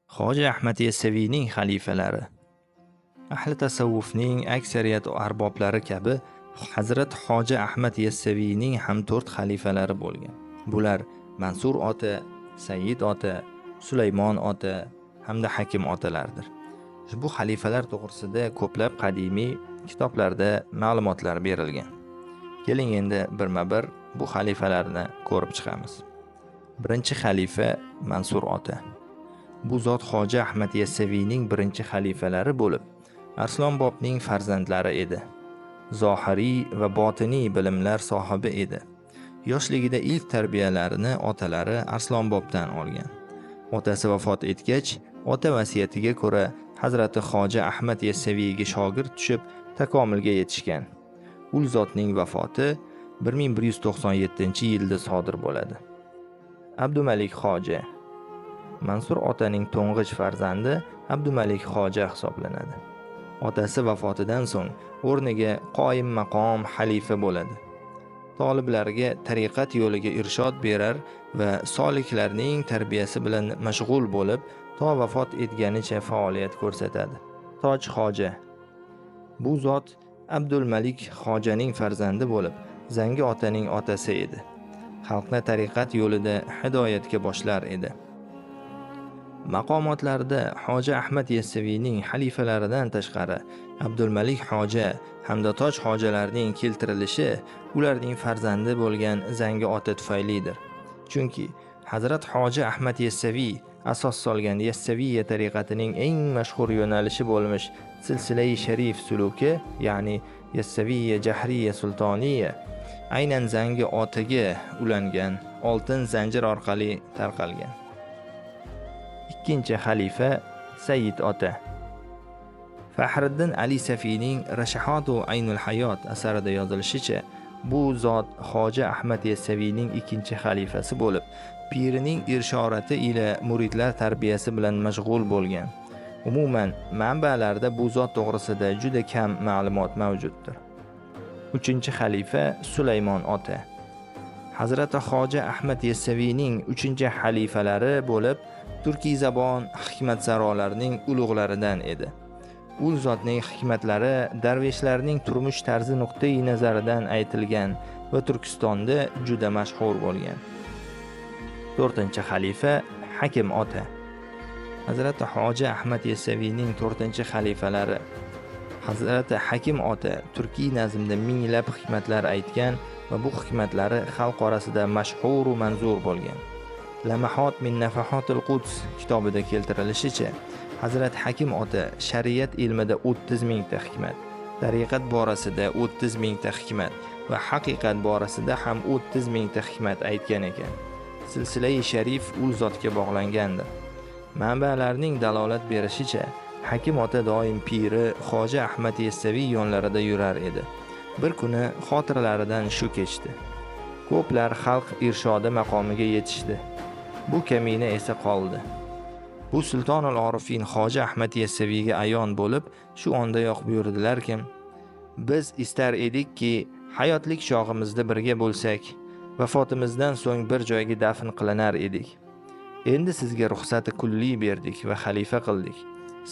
Hoji Ahmad Yassaviyning xalifalari. Ahli tasavvufning aksariyat arboblari kabi Hazrat Hoji Ahmad Yassaviyning ham 4 xalifalari bo'lgan. Bular Mansur ota, Said ota, Sulaymon ota hamda Hakim otalardir. Ushbu xalifalar to'g'risida ko'plab qadimiy kitoblarda ma'lumotlar berilgan. Keling endi birma-bir bu xalifalarni ko'rib chiqamiz. Birinchi xalifa Mansur ota. Bu zot Hoji Ahmad Yassaviyning birinchi xalifalari bo'lib, Arslonbobning farzandlari edi. Zohiriy va botiniy bilimlar sohibi edi. Yoshligida ilk tarbiyalarini otalari Arslonbobdan olgan. Otasi vafot etgach, ota vasiyatiga ko'ra Hazrati Hoji Ahmad Yassaviyga shogird tushib, takomilga yetishgan. Ul zotning vafoti 1197-yilda sodir bo'ladi. Abdumalik Hoji. Mansur otaning to'ng'ich farzandi Abdumalik Hoji hisoblanadi. Otasi vafotidan so'ng o'rniga qoyim maqom xalifa bo'ladi. Toliblarga tariqat yo'liga irshod berar va soliklarning tarbiyasi bilan mashg'ul bo'lib, to vafot etganicha faoliyat ko'rsatadi. Toj Hoji. Bu zot Abdulmalik Hojaning farzandi bo'lib, Zangi otaning otasi edi. Xalqni tariqat yo'lida hidoyatga boshlar edi. Maqomotlarda Hoji Ahmad Yassaviyning xalifalaridan tashqari Abdulmalik Hoja hamda Toj Hojalarning keltirilishi ularning farzandi bo'lgan Zangi ota tufaylidir. Chunki Hazrat Hoji Ahmad Yassaviy asos solgan Yassaviya tariqatining eng mashhur yo'nalishi bo'lmish Silsilai Sharif suluki, ya'ni Yassaviya Jahriya Sultoniya aynan Zangi otaga ulangan oltin zanjir orqali tarqalgan. Ikkinchi xalifa Said ota. Faxriddin Ali Safiyning Rashahatu Aynul Hayot asarida yozilishicha, bu zot Hoji Ahmad Yassaviyning ikkinchi xalifasi bo'lib, pirining irshorati ila muridlar tarbiyasi bilan mashg'ul bo'lgan. Umuman, manbalarda bu zot to'g'risida juda kam ma'lumot mavjuddir. Uchinchi xalifa Sulaymon ota. Hazrati Hoji Ahmad Yassaviyning uchinchi xalifalari bo'lib, turkiy zabon hikmatsarolarning ulug'laridan edi. U zotning hikmatlari darveshlarning turmush tarzi nuqtai nazaridan aytilgan va Turkistonda juda mashhur bo'lgan. To'rtinchi xalifa Hakim ota. Hazrati Hoji Ahmad Yassaviyning to'rtinchi xalifalari Hazrati Hakim ota turkiy nazmda minglab hikmatlar aytgan va bu hikmatlari xalq orasida mashhur va manzur bo'lgan. Lamahot min nafahotil Quds kitobida keltirilishicha, Hazrat Hakim ota shariat ilmida 30 mingta hikmat, tariqat borasida 30 mingta hikmat va haqiqat borasida ham 30 mingta hikmat aytgan ekan. Silsilai Sharif ul zotga bog'langandir. Manbalarning dalolat berishicha, Hakim ota doim piri Hoji Ahmad Yassaviy yonlarida yurar edi. Bir kuni xotiralaridan shu kechdi: Ko'plar xalq irshodi maqomiga yetishdi. Bu kamina esa qoldi. Bu Sultonul Orifin Hoji Ahmad Yassaviyga ayon bo'lib, shu ondayoq buyurdilarki, biz istar edikki, hayotlik chog'imizda birga bo'lsak, vafotimizdan so'ng bir joyga dafn qilinar edik. Endi sizga ruxsati kulliy berdik va xalifa qildik.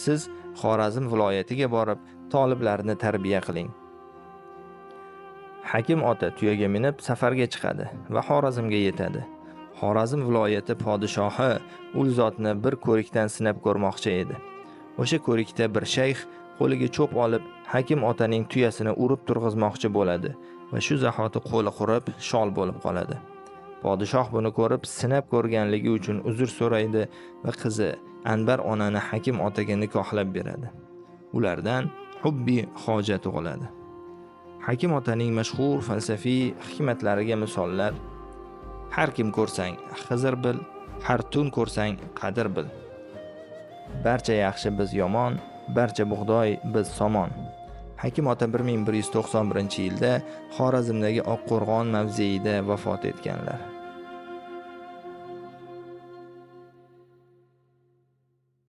Siz Xorazm viloyatiga borib, toliblarni tarbiya qiling. Hakim ota tuyaga minib safarga chiqadi va Xorazmga yetadi. Xorazm viloyati podshohi ul zotni bir ko'rikdan sinab ko'rmoqchi edi. O'sha ko'rikda bir shayx qo'liga cho'p olib, Hakim otaning tuyasini urib turg'izmoqchi bo'ladi va shu zahoti qo'li qurib, shol bo'lib qoladi. Podshoh buni ko'rib, sinab ko'rganligi uchun uzr so'raydi va qizi Anbar onani Hakim otaga nikohlab beradi. Ulardan Hubbi Hoja tug'iladi. Hakim otaning mashhur falsafiy hikmatlariga misollar: har kim ko'rsang Xizr bil, har tun ko'rsang qadr bil. Barcha yaxshi biz yomon, barcha bug'doy biz somon. Hakim ota 1191-yilda Xorazmdagi Oqqo'rg'on mavzeida vafot etganlar.